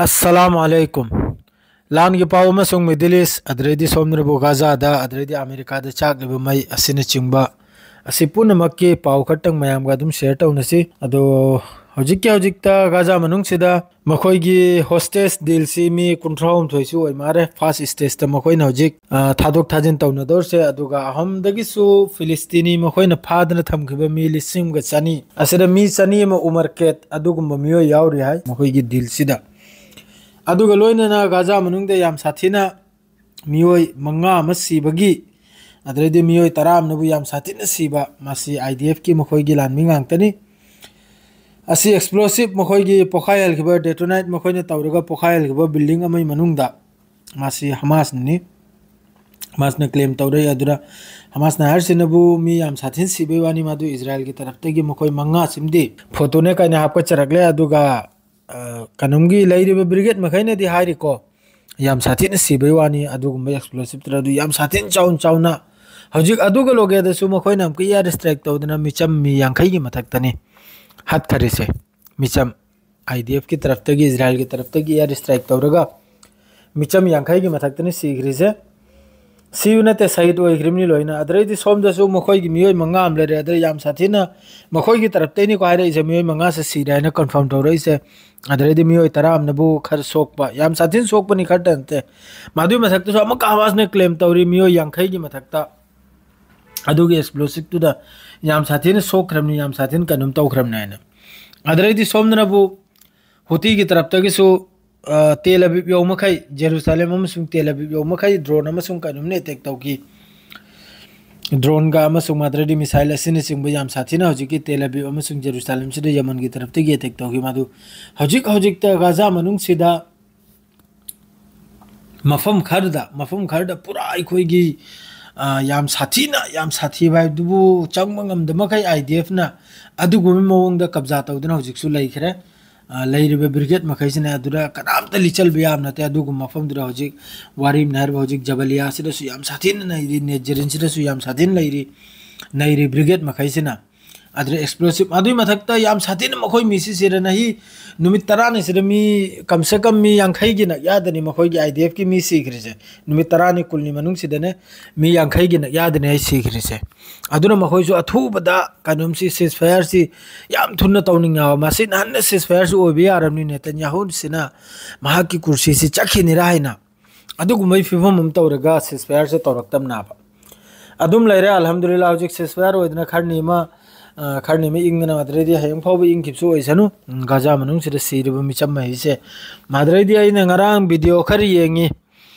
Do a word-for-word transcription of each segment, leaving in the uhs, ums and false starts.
ꯑꯁꯂꯥꯃꯨ ꯑꯂꯩꯀꯨꯝ꯫ ꯂꯥꯟꯒꯤ ꯄꯥꯎ ꯑꯃꯁꯨꯡ ꯃꯤꯗꯜ ꯏꯁ, ꯑꯗꯨꯗꯩꯗꯤ ꯁꯣꯝꯗꯅꯕꯨ ꯒꯥꯖꯥꯗ, ꯑꯗꯨꯗꯩꯗꯤ ꯑꯃꯦꯔꯤꯀꯥꯗ ꯆꯥꯛꯂꯤꯕ ꯃꯩ ꯑꯁꯤꯅꯆꯤꯡꯕ, ꯑꯁꯤ ꯄꯨꯝꯅꯃꯛꯀꯤ ꯄꯥꯎ ꯈꯔꯇꯪ ꯃꯌꯥꯝꯒ ꯑꯗꯨꯝ ꯁꯤꯌꯔ ꯇꯧꯅꯁꯤ꯫ ꯑꯗꯣ ꯍꯧꯖꯤꯛꯀꯤ ꯍꯧꯖꯤꯛꯇ ꯒꯥꯖꯥ ꯃꯅꯨꯡꯁꯤꯗ ꯃꯈꯣꯏꯒꯤ ꯍꯣꯁꯇꯦꯖ ꯗꯤꯜꯁꯤ ꯃꯤ ꯀꯨꯟꯊ꯭ꯔꯥ ꯍꯨꯝꯗꯣꯏꯁꯨ ꯑꯣꯏ ꯃꯥꯜꯂꯦ꯫ ꯐꯥꯔꯁ ꯁ꯭ꯇꯦꯖꯇ ꯃꯈꯣꯏꯅ ꯍꯧꯖꯤꯛ, ꯑ, ꯊꯥꯗꯣꯛ ꯊꯥꯖꯤꯟ ꯇꯧꯅꯗꯧꯔꯤꯁꯦ꯫ ꯑꯗꯨꯒ ꯑꯍꯨꯝꯗꯒꯤꯁꯨ ꯐꯤꯂꯤꯁꯇꯤꯅꯤ ꯃꯈꯣꯏꯅ ꯐꯥꯗꯅ ꯊꯝꯈꯤꯕ ꯃꯤ ꯂꯤꯁꯤꯡ ꯑꯃꯒ ꯆꯅꯤ, ꯑꯁꯤꯗ ꯃꯤ ꯆꯅꯤ ꯑꯃ ꯎꯃꯔ ꯀꯦꯠ ꯑꯗꯨꯒꯨꯝꯕ ꯃꯤꯑꯣꯏ ꯌꯥꯎꯔꯤ ꯍꯥꯏ ꯃꯈꯣꯏꯒꯤ ꯗꯤꯜꯁꯤꯗ꯫ ꯑꯗꯨꯒ ꯂꯣꯏꯅꯅ ꯒꯥꯖꯥ ꯃꯅꯨꯡꯗ ꯌꯥꯝ ꯁꯥꯊꯤꯅ ꯃꯤꯑꯣꯏ ꯃꯉꯥ ꯑꯃ ꯁꯤꯕꯒꯤ, ꯑꯗꯨꯗꯩꯗꯤ ꯃꯤꯑꯣꯏ ꯇꯔꯥ ꯑꯃꯅꯕꯨ ꯌꯥꯝ ꯁꯥꯊꯤꯅ ꯁꯤꯕ, ꯃꯁꯤ ꯑꯥꯏ ꯗꯤ ꯑꯦꯐꯀꯤ ꯃꯈꯣꯏꯒꯤ ꯂꯥꯟꯃꯤ ꯉꯥꯛꯇꯅꯤ꯫ ꯑꯁꯤ ꯑꯦꯛꯁꯄ꯭ꯂꯣꯁꯤꯞ ꯃꯈꯣꯏꯒꯤ ꯄꯣꯈꯥꯏꯍꯟꯈꯤꯕ, ꯗꯦꯇꯣꯅꯥꯏꯠ ꯃꯈꯣꯏꯅ ꯇꯧꯔꯒ ꯄꯣꯈꯥꯏꯍꯟꯈꯤꯕ ꯕꯤꯜꯗꯤꯡ ꯑꯃꯒꯤ ꯃꯅꯨꯡꯗ, ꯃꯁꯤ ꯍꯃꯥꯁꯅꯤ꯫ ꯍꯃꯥꯁꯅ ꯀ꯭ꯂꯦꯝ ꯇꯧꯔꯛꯏ꯫ ꯑꯗꯨꯅ ꯍꯃꯥꯁꯅ ꯍꯥꯏꯔꯤꯁꯤꯅꯕꯨ ꯃꯤ ꯌꯥꯝ ꯁꯥꯊꯤꯅ ꯁꯤꯕꯩ ꯋꯥꯅꯤ, ꯃꯗꯨ ꯏꯖꯔꯥꯏꯜꯒꯤ ꯇꯔꯞꯇꯒꯤ ꯃꯈꯣꯏ ꯃꯉꯥ ꯁꯤꯝꯗꯤ ꯐꯣꯇꯣꯅꯦ ꯀꯥꯏꯅ ꯍꯥꯞꯀꯠꯆꯔꯛꯂꯦ꯫ ꯑꯗꯨꯒ, ꯑ, ꯀꯩꯅꯣꯝꯒꯤ ꯂꯩꯔꯤꯕ ꯕ꯭ꯔꯤꯒꯦꯗ ꯃꯈꯩꯅꯗꯤ ꯍꯥꯏꯔꯤꯀꯣ, ꯌꯥꯝ ꯁꯥꯊꯤꯅ ꯁꯤꯕꯩ ꯋꯥꯅꯤ, ꯑꯗꯨꯒꯨꯝꯕ ꯑꯦꯛꯁꯄ꯭ꯂꯣꯁꯤꯞꯇꯨꯗ ꯑꯗꯨ ꯌꯥꯝ ꯁꯥꯊꯤꯅ ꯆꯥꯎꯅ ꯆꯥꯎꯅ, ꯍꯧꯖꯤꯛ ꯑꯗꯨꯒ ꯂꯣꯒꯦꯗꯁꯨ ꯃꯈꯣꯏꯅ ꯑꯃꯨꯛꯀ ꯏꯌꯥꯔ ꯁ꯭ꯇ꯭ꯔꯥꯏꯛ ꯇꯧꯗꯅ ꯃꯤꯆꯝ ꯃꯤ ꯌꯥꯡꯈꯩꯒꯤ ꯃꯊꯛꯇꯅꯤ ꯍꯥꯠꯈꯔꯤꯁꯦ꯫ ꯃꯤꯆꯝ ꯑꯥꯏ ꯗꯤ ꯑꯦꯐꯀꯤ ꯇꯔꯞꯇꯒꯤ, ꯏꯖꯔꯥꯏꯜꯒꯤ ꯇꯔꯞꯇꯒꯤ ꯏꯌꯥꯔ ꯁ꯭ꯇ꯭ꯔꯥꯏꯛ ꯇꯧꯔꯒ ꯃꯤꯆꯝ ꯌꯥꯡꯈꯩꯒꯤ ꯃꯊꯛꯇꯅꯤ ꯁꯤꯈ꯭ꯔꯤꯁꯦ꯫ ꯁꯤꯕ ꯅꯠꯇꯦ, ꯁꯍꯤꯗ ꯑꯣꯏꯈ꯭ꯔꯤꯕꯅꯤ ꯂꯣꯏꯅ꯫ ꯑꯗꯨꯗꯩꯗꯤ ꯁꯣꯝꯗꯁꯨ ꯃꯈꯣꯏꯒꯤ ꯃꯤꯑꯣꯏ ꯃꯉꯥ ꯑꯃ ꯂꯩꯔꯦ꯫ ꯑꯗꯨꯗꯩ ꯌꯥꯝ ꯁꯥꯊꯤꯅ ꯃꯈꯣꯏꯒꯤ ꯇꯔꯞꯇꯩꯅꯤꯀꯣ ꯍꯥꯏꯔꯛꯏꯁꯦ, ꯃꯤꯑꯣꯏ ꯃꯉꯥꯁꯦ ꯁꯤꯔꯦ ꯍꯥꯏꯅ ꯀꯟꯐꯥꯔꯝ ꯇꯧꯔꯛꯏꯁꯦ꯫ ꯑꯗꯨꯗꯩꯗꯤ ꯃꯤꯑꯣꯏ ꯇꯔꯥ ꯑꯃꯅꯕꯨ ꯈꯔ ꯁꯣꯛꯄ, ꯌꯥꯝ ꯁꯥꯊꯤꯅ ꯁꯣꯛꯄꯅꯤ ꯈꯔꯇ ꯅꯠꯇꯦ꯫ ꯃꯗꯨꯒꯤ ꯃꯊꯛꯇꯁꯨ ꯑꯃꯨꯛꯀ ꯍꯃꯥꯁꯅ ꯀ꯭ꯂꯦꯝ ꯇꯧꯔꯤ ꯃꯤꯑꯣꯏ ꯌꯥꯡꯈꯩꯒꯤ ꯃꯊꯛꯇ ꯑꯗꯨꯒꯤ ꯑꯦꯛꯁꯄ꯭ꯂꯣꯁꯤꯞꯇꯨꯗ ꯌꯥꯝ ꯁꯥꯊꯤꯅ ꯁꯣꯛꯈ꯭ꯔꯕꯅꯤ, ꯌꯥꯝ ꯁꯥꯊꯤꯅ ꯀꯩꯅꯣꯝ ꯇꯧꯈ꯭ꯔꯕꯅꯤ ꯍꯥꯏꯅ꯫ ꯑꯗꯨꯗꯩꯗꯤ ꯁꯣꯝꯗꯅꯕꯨ ꯍꯨꯇꯤꯒꯤ ꯇꯔꯞꯇꯒꯤꯁꯨ, ꯑ, ꯇꯦꯜ ꯑꯕꯤꯕ ꯌꯧ ꯃꯈꯩ, ꯖꯦꯔꯨꯁꯥꯂꯦꯝ ꯑꯃꯁꯨꯡ ꯇꯦꯜ ꯑꯕꯤꯕ ꯌꯧ ꯃꯈꯩ ꯗ꯭ꯔꯣꯟ ꯑꯃꯁꯨꯡ ꯀꯩꯅꯣꯝꯅ ꯑꯦꯇꯦꯛ ꯇꯧꯈꯤ꯫ ꯗ꯭ꯔꯣꯟꯒ ꯑꯃꯁꯨꯡ ꯃꯗ꯭ꯔꯗꯤ ꯃꯤꯁꯥꯏꯜ ꯑꯁꯤꯅꯆꯤꯡꯕ ꯌꯥꯝ ꯁꯥꯊꯤꯅ ꯍꯧꯖꯤꯛꯀꯤ ꯇꯦꯜ ꯑꯕꯤꯕ ꯑꯃꯁꯨꯡ ꯖꯦꯔꯨꯁꯥꯂꯦꯝꯁꯤꯗ ꯌꯃꯟꯒꯤ ꯇꯔꯞꯇꯒꯤ ꯑꯦꯇꯦꯛ ꯇꯧꯈꯤ꯫ ꯃꯗꯨ ꯍꯧꯖꯤꯛ ꯍꯧꯖꯤꯛꯇ ꯒꯥꯖꯥ ꯃꯅꯨꯡꯁꯤꯗ ꯃꯐꯝ ꯈꯔꯗ, ꯃꯐꯝ ꯈꯔꯗ ꯄꯨꯔꯥ ꯑꯩꯈꯣꯏꯒꯤ, ꯑ, ꯌꯥꯝ ꯁꯥꯊꯤꯅ, ꯌꯥꯝ ꯁꯥꯊꯤꯕ ꯍꯥꯏꯕꯗꯨꯕꯨ ꯆꯪꯕ ꯉꯝꯗ ꯃꯈꯩ ꯑꯥꯏ ꯗꯤ ꯑꯦꯐꯅ ꯑꯗꯨꯒꯨꯝꯕ ꯃꯑꯣꯡꯗ ꯀꯕꯖꯥ ꯇꯧꯗꯨꯅ ꯍꯧꯖꯤꯛꯁꯨ ꯂꯩꯈ꯭ꯔꯦ꯫ ꯑ, ꯂꯩꯔꯤꯕ ꯕ꯭ꯔꯤꯒꯦꯗ ꯃꯈꯩꯁꯤꯅ ꯑꯗꯨꯗ ꯀꯅꯥꯝꯇ ꯂꯤꯠꯆꯜꯕ ꯌꯥꯕ ꯅꯠꯇꯦ꯫ ꯑꯗꯨꯒꯨꯝꯕ ꯃꯐꯝꯗꯨꯗ ꯍꯧꯖꯤꯛ ꯋꯥꯔꯤꯝꯅ ꯍꯥꯏꯔꯤꯕ ꯍꯧꯖꯤꯛ ꯖꯕꯂꯤꯌꯥꯁꯤꯗꯁꯨ ꯌꯥꯝ ꯁꯥꯊꯤꯅ ꯅꯩꯔꯤ, ꯅꯦꯖꯔꯤꯟꯁꯤꯗꯁꯨ ꯌꯥꯝ ꯁꯥꯊꯤꯅ ꯂꯩꯔꯤ, ꯅꯩꯔꯤ ꯕ꯭ꯔꯤꯒꯦꯗ ꯃꯈꯩꯁꯤꯅ꯫ ꯑꯗꯨꯗ ꯑꯦꯛꯁꯄ꯭ꯂꯣꯁꯤꯞ, ꯑꯗꯨꯒꯤ ꯃꯊꯛꯇ ꯌꯥꯝ ꯁꯥꯊꯤꯅ ꯃꯈꯣꯏ ꯃꯤꯁꯤ ꯁꯤꯔꯅ ꯍꯤ ꯅꯨꯃꯤꯠ ꯇꯔꯥꯅꯤ ꯁꯤꯗ ꯃꯤ ꯀꯝꯁꯦ ꯀꯝ ꯃꯤ ꯌꯥꯡꯈꯩꯒꯤ ꯅꯛ ꯌꯥꯗꯅꯤ ꯃꯈꯣꯏꯒꯤ ꯑꯥꯏ ꯗꯤ ꯑꯦꯐꯀꯤ ꯃꯤ ꯁꯤꯈ꯭ꯔꯤꯁꯦ꯫ ꯅꯨꯃꯤꯠ ꯇꯔꯥꯅꯤ ꯀꯨꯟꯅꯤ ꯃꯅꯨꯡꯁꯤꯗꯅꯦ ꯃꯤ ꯌꯥꯡꯈꯩꯒꯤ ꯅꯛ ꯌꯥꯗꯅꯤ ꯑꯩ ꯁꯤꯈ꯭ꯔꯤꯁꯦ꯫ ꯑꯗꯨꯅ ꯃꯈꯣꯏꯁꯨ ꯑꯊꯨꯕꯗ ꯀꯩꯅꯣꯝꯁꯤ ceasefire ꯁꯤ ꯌꯥꯝ ꯊꯨꯅ ꯇꯧꯅꯤꯡꯉꯦ ꯍꯥꯏꯕ꯫ ꯃꯁꯤ ꯅꯍꯥꯟꯅ ceasefire ꯁꯤ ꯑꯣꯏꯕ ꯌꯥꯔꯕꯅꯤ꯫ ꯅꯦꯇꯟꯌꯥꯍꯨꯁꯤꯅ ꯃꯍꯥꯛꯀꯤ ꯀꯨꯔꯁꯤꯁꯤ ꯆꯠꯈꯤꯅꯤꯔꯥ ꯍꯥꯏꯅ ꯑꯗꯨꯒꯨꯝꯕꯒꯤ ꯐꯤꯕꯝ ꯑꯃ ꯇꯧꯔꯒ ceasefire ꯁꯦ ꯇꯧꯔꯛꯇꯕꯅꯦꯕ꯫ ꯑꯗꯨꯝ ꯂꯩꯔꯦ꯫ ꯑꯜꯍꯝꯗꯨꯂꯤꯜꯂꯥ, ꯍꯧꯖꯤꯛ ceasefire ꯑꯣꯏꯗꯅ ꯈꯔꯅꯤ ꯑꯃ, ꯑ, ꯈꯔꯅꯤ ꯑꯃ ꯏꯪꯗꯅ, ꯑꯗꯨꯗꯩꯗꯤ ꯍꯌꯦꯡ ꯐꯥꯎꯕ ꯏꯪꯈꯤꯕꯁꯨ ꯑꯣꯏꯁꯅꯨ꯫ ꯎꯝ, ꯒꯥꯖꯥ ꯃꯅꯨꯡꯁꯤꯗ ꯁꯤꯔꯤꯕ ꯃꯤꯆꯝ ꯃꯍꯩꯁꯦ꯫ ꯃꯗꯨꯗꯩꯗꯤ ꯑꯩꯅ ꯉꯔꯥꯡ video ꯈꯔ ꯌꯦꯡꯉꯤ꯫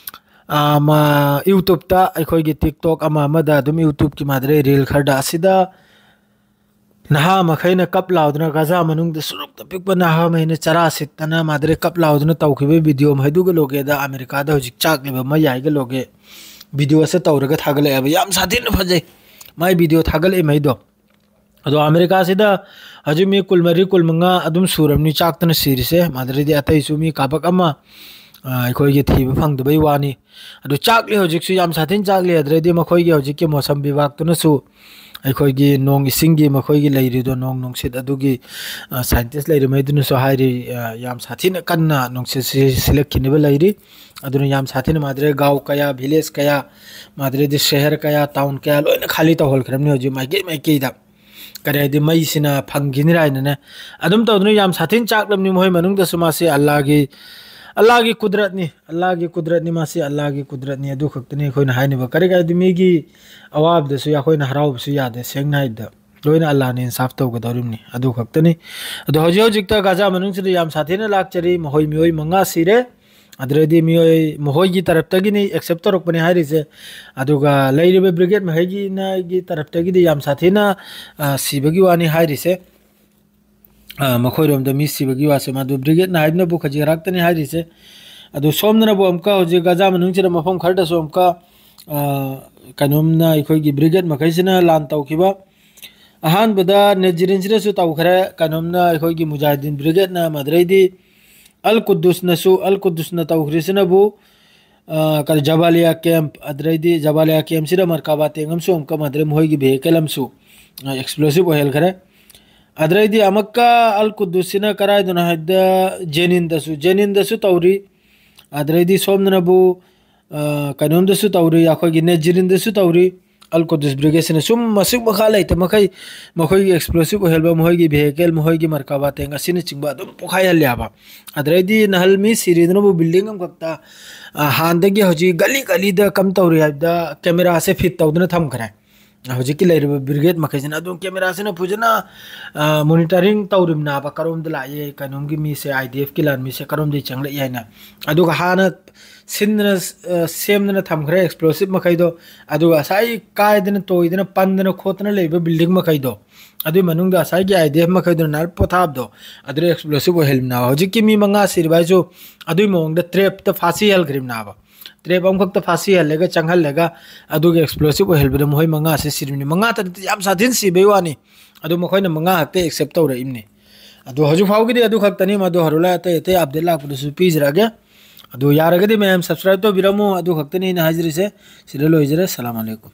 ꯑ, ꯃ-, YouTube ꯇ, ꯑꯩꯈꯣꯏꯒꯤ TikTok ꯑꯃ ꯑꯃꯗ ꯑꯗꯨꯝ YouTube ꯀꯤ ꯃꯗꯨꯗꯩ reel ꯈꯔꯗ, ꯑꯁꯤꯗ ꯅꯍꯥ ꯃꯈꯩꯅ ꯀꯞ ꯂꯥꯎꯗꯅ, ꯒꯥꯖꯥ ꯃꯅꯨꯡꯗ ꯁꯨꯔꯨꯛꯇ ꯄꯤꯛꯄ ꯅꯍꯥ ꯃꯈꯩꯅ ꯆꯔꯥ ꯁꯤꯠꯇꯅ ꯃꯗꯨꯗꯩ ꯀꯞ ꯂꯥꯎꯗꯅ ꯇꯧꯈꯤꯕ video ꯃꯈꯩꯗꯨꯒ ꯂꯣꯒꯦꯗ ꯑꯃꯦꯔꯤꯀꯥꯗ ꯍꯧꯖꯤꯛ ꯆꯥꯛꯂꯤꯕ ꯃꯩ ꯌꯥꯏꯒ ꯂꯣꯒꯦ video ꯑꯁꯦ ꯇꯧꯔꯒ ꯊꯥꯒꯠꯂꯛꯑꯦꯕ꯫ ꯌꯥꯝ ꯁꯥꯊꯤꯅ ꯐꯖꯩ ꯃꯥꯏ video ꯊꯥꯒꯠꯂꯛꯏ ꯃꯩꯗꯣ꯫ ꯑꯗꯣ ꯑꯃꯦꯔꯤꯀꯥꯁꯤꯗ ꯍꯧꯖꯤꯛ ꯃꯤ ꯀꯨꯟꯃꯔꯤ, ꯀꯨꯟꯃꯉꯥ ꯑꯗꯨꯝ ꯁꯨꯔꯕꯅꯤ ꯆꯥꯛꯇꯅ ꯁꯤꯔꯤꯁꯦ꯫ ꯃꯗꯨꯗꯩꯗꯤ ꯑꯇꯩꯁꯨ ꯃꯤ ꯀꯥꯕꯛ ꯑꯃ, ꯑ, ꯑꯩꯈꯣꯏꯒꯤ ꯊꯤꯕ ꯐꯪꯗꯕꯩ ꯋꯥꯅꯤ꯫ ꯑꯗꯨ ꯆꯥꯛꯂꯤ ꯍꯧꯖꯤꯛꯁꯨ, ꯌꯥꯝ ꯁꯥꯊꯤꯅ ꯆꯥꯛꯂꯤ꯫ ꯑꯗꯨꯗꯩꯗꯤ ꯃꯈꯣꯏꯒꯤ ꯍꯧꯖꯤꯛꯀꯤ ꯃꯣꯁꯝ ꯕꯤꯚꯥꯒꯇꯨꯅꯁꯨ ꯑꯩꯈꯣꯏꯒꯤ ꯅꯣꯡ ꯏꯁꯤꯡꯒꯤ ꯃꯈꯣꯏꯒꯤ ꯂꯩꯔꯤꯗꯣ, ꯅꯣꯡ ꯅꯨꯡꯁꯤꯠ ꯑꯗꯨꯒꯤ, ꯑ, scientist ꯂꯩꯔꯤꯉꯩꯗꯨꯅꯁꯨ ꯍꯥꯏꯔꯤ, ꯑ, ꯌꯥꯝ ꯁꯥꯊꯤꯅ ꯀꯟꯅ ꯅꯨꯡꯁꯤꯠꯁꯤ ꯁꯤꯜꯂꯛꯈꯤꯅꯕ ꯂꯩꯔꯤ꯫ ꯑꯗꯨꯅ ꯌꯥꯝ ꯁꯥꯊꯤꯅ ꯃꯗꯨꯗꯩ ꯒꯥꯎ ꯀꯌꯥ, village ꯀꯌꯥ, ꯃꯗꯨꯗꯩꯗꯤ ꯁꯍꯔ ꯀꯌꯥ, town ꯀꯌꯥ ꯂꯣꯏꯅ ꯈꯥꯂꯤ ꯇꯧꯍꯟꯈ꯭ꯔꯕꯅꯤ ꯍꯧꯖꯤꯛ ꯃꯥꯏꯀꯩ ꯃꯥꯏꯀꯩꯗ꯫ ꯀꯔꯤ ꯍꯥꯏꯗꯤ ꯃꯩꯁꯤꯅ ꯐꯪꯈꯤꯅꯤ ꯍꯥꯏꯅꯅꯦ꯫ ꯑꯗꯨꯝ ꯇꯧꯗꯅ ꯌꯥꯝ ꯁꯥꯊꯤꯅ ꯆꯥꯛꯂꯝꯅꯤ ꯃꯈꯣꯏ ꯃꯅꯨꯡꯗꯁꯨ꯫ ꯃꯥꯁꯤ ꯑꯜꯂꯥꯒꯤ, ꯑꯜꯂꯥꯒꯤ ꯀꯨꯗꯔꯠꯅꯤ, ꯑꯜꯂꯥꯒꯤ ꯀꯨꯗꯔꯠꯅꯤ, ꯃꯥꯁꯤ ꯑꯜꯂꯥꯒꯤ ꯀꯨꯗꯔꯠꯅꯤ꯫ ꯑꯗꯨ ꯈꯛꯇꯅꯤ ꯑꯩꯈꯣꯏꯅ ꯍꯥꯏꯅꯕ꯫ ꯀꯔꯤ ꯍꯥꯏꯗꯤ ꯃꯤꯒꯤ ꯑꯋꯥꯕꯗꯁꯨ ꯑꯩꯈꯣꯏꯅ ꯍꯔꯥꯎꯕꯁꯨ ꯌꯥꯗꯦ꯫ ꯁꯦꯡꯅ ꯍꯥꯏꯕꯗ ꯂꯣꯏꯅ ꯑꯜꯂꯥꯅ ꯏꯟꯁꯥꯐ ꯇꯧꯒꯗꯧꯔꯤꯕꯅꯤ꯫ ꯑꯗꯨ ꯈꯛꯇꯅꯤ꯫ ꯑꯗꯣ ꯍꯧꯖꯤꯛ ꯍꯧꯖꯤꯛꯇ ꯒꯥꯖꯥ ꯃꯅꯨꯡꯁꯤꯗ ꯌꯥꯝ ꯁꯥꯊꯤꯅ ꯂꯥꯛꯆꯔꯤ꯫ ꯃꯈꯣꯏ ꯃꯤꯑꯣꯏ ꯃꯉꯥ ꯁꯤꯔꯦ꯫ ꯑꯗꯨꯗꯩꯗꯤ ꯃꯤꯑꯣꯏ ꯃꯈꯣꯏꯒꯤ ꯇꯔꯞꯇꯒꯤꯅꯤ accept ꯇꯧꯔꯛꯄꯅꯤ ꯍꯥꯏꯔꯤꯁꯦ꯫ ꯑꯗꯨꯒ ꯂꯩꯔꯤꯕ brigade ꯃꯈꯩꯒꯤꯅꯒꯤ ꯇꯔꯞꯇꯒꯤꯗꯤ ꯌꯥꯝ ꯁꯥꯊꯤꯅ, ꯑ, ꯁꯤꯕꯒꯤ ꯋꯥꯅꯤ ꯍꯥꯏꯔꯤꯁꯦ꯫ ꯑ, ꯃꯈꯣꯏꯔꯣꯝꯗ ꯃꯤ ꯁꯤꯕꯒꯤ ꯋꯥꯁꯦ ꯃꯗꯨ brigadeꯅ ꯍꯥꯏꯗꯨꯅꯕꯨ ꯈꯖꯤꯛ ꯈꯔꯥꯛꯇꯅꯤ ꯍꯥꯏꯔꯤꯁꯦ꯫ ꯑꯗꯨ ꯁꯣꯝꯗꯅꯕꯨ ꯑꯃꯨꯛꯀ ꯍꯧꯖꯤꯛ ꯒꯥꯖꯥ ꯃꯅꯨꯡꯁꯤꯗ ꯃꯐꯝ ꯈꯔꯗꯁꯨ ꯑꯃꯨꯛꯀ, ꯑ, ꯀꯩꯅꯣꯝꯅ ꯑꯩꯈꯣꯏꯒꯤ brigade ꯃꯈꯩꯁꯤꯅ ꯂꯥꯟ ꯇꯧꯈꯤꯕ꯫ ꯑꯍꯥꯟꯕꯗ ꯅꯦꯖꯔꯤꯟꯁꯤꯗꯁꯨ ꯇꯧꯈ꯭ꯔꯦ꯫ ꯀꯩꯅꯣꯝꯅ ꯑꯩꯈꯣꯏꯒꯤ ꯃꯨꯖꯥꯍꯤꯗꯤꯟ brigadeꯅ ꯃꯗꯨꯗꯩꯗꯤ ꯑꯜ ꯀꯨꯗꯨꯁꯅꯁꯨ, ꯑꯜ ꯀꯨꯗꯨꯁꯅ ꯇꯧꯈ꯭ꯔꯤꯁꯤꯅꯕꯨ, ꯑ, ꯀꯔꯤ, ꯖꯕꯥꯂꯤꯌꯥ camp, ꯑꯗꯨꯗꯩꯗꯤ ꯖꯕꯥꯂꯤꯌꯥ campꯁꯤꯗ ꯃꯔꯀꯥꯕꯥ tank ꯑꯃꯁꯨ ꯑꯃꯨꯛꯀ ꯃꯗꯨꯗꯩ ꯃꯈꯣꯏꯒꯤ vehicle ꯑꯃꯁꯨ ꯑꯦꯛꯁꯄ꯭ꯂꯣꯁꯤꯞ ꯑꯣꯏꯍꯟꯈ꯭ꯔꯦ꯫ ꯑꯗꯩꯗꯤ ꯑꯃꯨꯛꯀ ꯑꯜ ꯀꯨꯗꯨꯁꯁꯤꯅ ꯀꯔꯥꯏꯗꯅꯣ ꯍꯥꯏꯕꯗ ꯖꯦꯅꯤꯟꯗꯁꯨ, ꯖꯦꯅꯤꯟꯗꯁꯨ ꯇꯧꯔꯤ꯫ ꯑꯗꯩꯗꯤ ꯁꯣꯝꯗꯅꯕꯨ, ꯑ, ꯀꯩꯅꯣꯝꯗꯁꯨ ꯇꯧꯔꯤ, ꯑꯩꯈꯣꯏꯒꯤ ꯅꯦꯖꯤꯔꯤꯟꯗꯁꯨ ꯇꯧꯔꯤ꯫ ꯑꯜ ꯀꯨꯗꯨꯁ ꯕ꯭ꯔꯤꯒꯦꯗꯁꯤꯅ ꯁꯨꯝ ꯃꯁꯤꯡ ꯃꯈꯥ ꯂꯩꯇ ꯃꯈꯩ ꯃꯈꯣꯏꯒꯤ ꯑꯦꯛꯁꯄ꯭ꯂꯣꯁꯤꯞ ꯑꯣꯏꯍꯟꯕ, ꯃꯈꯣꯏꯒꯤ ꯚꯦꯍꯤꯀꯜ, ꯃꯈꯣꯏꯒꯤ ꯃꯔꯀꯥꯕꯥ ꯇꯦꯡ ꯑꯁꯤꯅꯆꯤꯡꯕ ꯑꯗꯨꯝ ꯄꯣꯈꯥꯏꯍꯜꯂꯦ ꯍꯥꯏꯕ꯫ ꯑꯗꯩꯗꯤ ꯅꯍꯥꯟ ꯃꯤ ꯁꯤꯔꯤꯗꯨꯅꯕꯨ ꯕꯤꯜꯗꯤꯡ ꯑꯃꯈꯛꯇ, ꯑ, ꯍꯥꯟꯅꯗꯒꯤ ꯍꯧꯖꯤꯛ ꯒꯂꯤ ꯒꯂꯤꯗ ꯀꯝ ꯇꯧꯔꯤ ꯍꯥꯏꯕꯗ ꯀꯦꯃꯦꯔꯥꯁꯦ ꯐꯤꯠ ꯇꯧꯗꯨꯅ ꯊꯝꯈ꯭ꯔꯦ꯫ ꯍꯧꯖꯤꯛꯀꯤ ꯂꯩꯔꯤꯕ ꯕ꯭ꯔꯤꯒꯦꯗ ꯃꯈꯩꯁꯤꯅ ꯑꯗꯨꯝ ꯀꯦꯃꯦꯔꯥꯁꯤꯅ ꯐꯖꯅ, ꯑ, ꯃꯣꯅꯤꯇꯔꯤꯡ ꯇꯧꯔꯤꯕꯅꯦꯕ, ꯀꯔꯣꯝꯗ ꯂꯥꯛꯏ, ꯀꯩꯅꯣꯝꯒꯤ ꯃꯤꯁꯦ, ꯑꯥꯏ ꯗꯤ ꯑꯦꯐꯀꯤ ꯂꯥꯟꯃꯤꯁꯦ ꯀꯔꯣꯝꯗꯒꯤ ꯆꯪꯂꯛꯏ ꯍꯥꯏꯅ꯫ ꯑꯗꯨꯒ ꯍꯥꯟꯅ ꯁꯤꯟꯗꯅ, ꯑ, ꯁꯦꯝꯗꯅ ꯊꯝꯈ꯭ꯔꯦ ꯑꯦꯛꯁꯄ꯭ꯂꯣꯁꯤꯞ ꯃꯈꯩꯗꯣ꯫ ꯑꯗꯨꯒ ꯉꯁꯥꯏ ꯀꯥꯏꯗꯅ ꯇꯣꯏꯗꯅ ꯄꯟꯗꯅ ꯈꯣꯠꯇꯅ ꯂꯩꯕ ꯕꯤꯜꯗꯤꯡ ꯃꯈꯩꯗꯣ, ꯑꯗꯨꯏ ꯃꯅꯨꯡꯗ ꯉꯁꯥꯏꯒꯤ ꯑꯥꯏ ꯗꯤ ꯑꯦꯐ ꯃꯈꯩꯗꯨꯅ ꯅꯥꯔꯛ ꯄꯣꯊꯥꯕꯗꯣ, ꯑꯗꯨꯗ ꯑꯦꯛꯁꯄ꯭ꯂꯣꯁꯤꯞ ꯑꯣꯏꯍꯜꯂꯤꯕꯅꯦꯕ꯫ ꯍꯧꯖꯤꯛꯀꯤ ꯃꯤ ꯃꯉꯥ ꯁꯤꯔꯤꯕ ꯍꯥꯏꯁꯨ ꯑꯗꯨꯏ ꯃꯑꯣꯡꯗ ꯇ꯭ꯔꯦꯞꯇ ꯐꯥꯁꯤ ꯍꯜꯈ꯭ꯔꯤꯕꯅꯦꯕ꯫ ꯇ꯭ꯔꯦꯞ ꯑꯃꯈꯛꯇ ꯐꯥꯁꯤ ꯍꯜꯂꯒ ꯆꯪꯍꯜꯂꯒ ꯑꯗꯨꯒ ꯑꯦꯛꯁꯄ꯭ꯂꯣꯁꯤꯞ ꯑꯣꯏꯍꯜꯕꯗ ꯃꯈꯣꯏ ꯃꯉꯥꯁꯦ ꯁꯤꯔꯤꯕꯅꯤ꯫ ꯃꯉꯥꯇ ꯅꯠꯇꯦ, ꯌꯥꯝ ꯁꯥꯊꯤꯅ ꯁꯤꯕꯩ ꯋꯥꯅꯤ꯫ ꯑꯗꯨ ꯃꯈꯣꯏꯅ ꯃꯉꯥ ꯈꯛꯇ ꯑꯦꯛꯁꯦꯞ ꯇꯧꯔꯛꯏꯕꯅꯤ꯫ ꯑꯗꯨ ꯍꯧꯖꯤꯛ ꯐꯥꯎꯒꯤꯗꯤ ꯑꯗꯨ ꯈꯛꯇꯅꯤ꯫ ꯃꯗꯨ ꯍꯧꯔꯨꯂ ꯑꯇꯩ ꯑꯇꯩ ꯑꯞꯗꯦꯠ ꯂꯥꯛꯄꯗꯁꯨ ꯄꯤꯖꯔꯛꯑꯒꯦ꯫ ꯑꯗꯨ ꯌꯥꯔꯒꯗꯤ ꯃꯌꯥꯝ ꯁꯕꯁꯀ꯭ꯔꯥꯏꯕ ꯇꯧꯕꯤꯔꯝꯃꯨ꯫ ꯑꯗꯨ ꯈꯛꯇꯅꯤ ꯑꯩꯅ ꯍꯥꯏꯖꯔꯤꯁꯦ꯫ ꯁꯤꯗ ꯂꯣꯏꯖꯔꯦ꯫ ꯁꯂꯥꯝ ꯑꯂꯩꯀꯨꯝ꯫